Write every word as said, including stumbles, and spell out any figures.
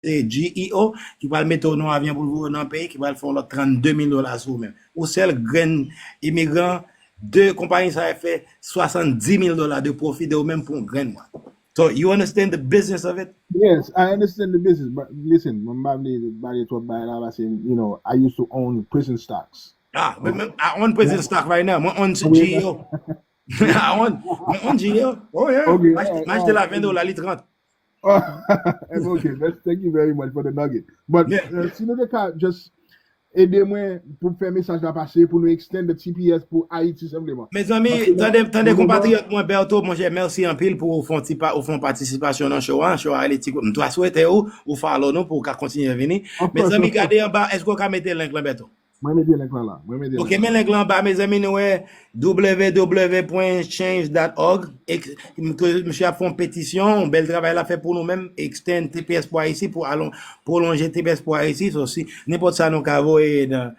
se G E O, ki pral mete w nan avyon pou l voye w nan peyi, ki pral fè yon lòt trannde mil dola sou ou menm. Ou sèl grenn imigran, de konpayi sa yo fè swasanndis mil dola de pwofi de ou menm pou yon grenn mwa. So, you understand the business of it? Yes, I understand the business, but listen, mwen pa vle pale twòp bagay la, paske, you know, I used to own prison stocks. Ah, but I own prison stock right now. Mwen own G E O. I own, mwen own G E O. Oh yeah. Okay, M achte la ven dola, li trant. Okay, that's, thank you very much for the nugget. But uh, si nou te ka just ede mwen pou fè mesaj la pase, pou nou extend the T P S pou Ayiti senpleman. Mezanmi, tande, tande konpatriyòt mwen Berto, monchè, mèsi anpil pou ou fè yon ti pa, ou fè yon patisipasyon nan show a. Show a rele ti kou. M ta swete ou, ou follow nou pou ou ka kontinye vini. Mezanmi, gade anba, èske ou ka mete link lan, Berto? Mwen mete link lan la. Mwen mete Ok, men link lan anba, mezanmi, nou wè w w w point change dot org. Misye ap fè yon petisyon, yon bèl travay l ap fè pou nou menm, extend T P S pou Ayiti, pou alon, pwolonje T P S pou Ayiti. So, si nenpòt sa nou ka voye nan